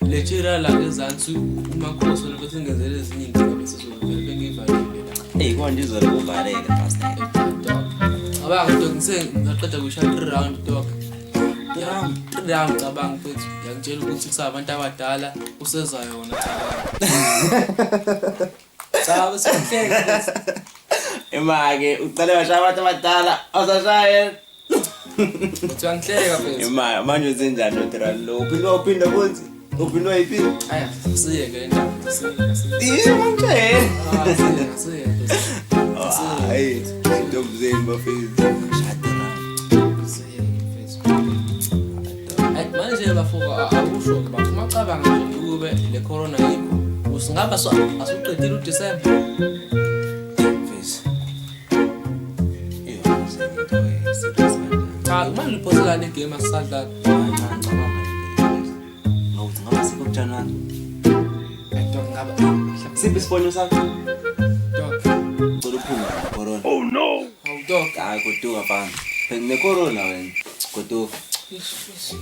Le tshela la ngezansi umakhosi wena futhi ngenzele ezinye inkinga bese zovele bengivalile la. Eyi konje izolo kuvalele pastor. Dog. Cabanga dog ngise ngaqeda kushaya 3 round dog. Three round? 3 round cabanga mfethu. Ngiyakutshela ukuthi kusabantu abadala useza yona cabanga. Cha bese ngihleke mfethu. Ima-ke uqale washaya abantu abadala awusashaye. Uthi uyangihleka mfethu. Ima manje wenzenjani lo three round lo? Uphindwa uphindwa futhi. Uphindwa yiphi? Aya, siyeke le ndaba. Siyeke. Iye manje. Ah, siyeke, siyeke mfethu. Hayi, intombi zenu bafethu. Shaya three round. Siyeke mfethu. Hayi manje bafuka akusho ke bafuna macabanga nje ukube le corona yikho. Usingaba so asuqedile uDecember. Mfethu. Iyo into e-serious kanjani? Cha, manje uphoselana igame asisadlala. Ngokuthi ngaba sikho kuJanuary. Hayi dog ngaba Siphi isifonyo sakho? dog. Cela uphume corona. Hawu dog. Hayi goduka mfana. Phela ne corona wena. Goduka. Ish, ish.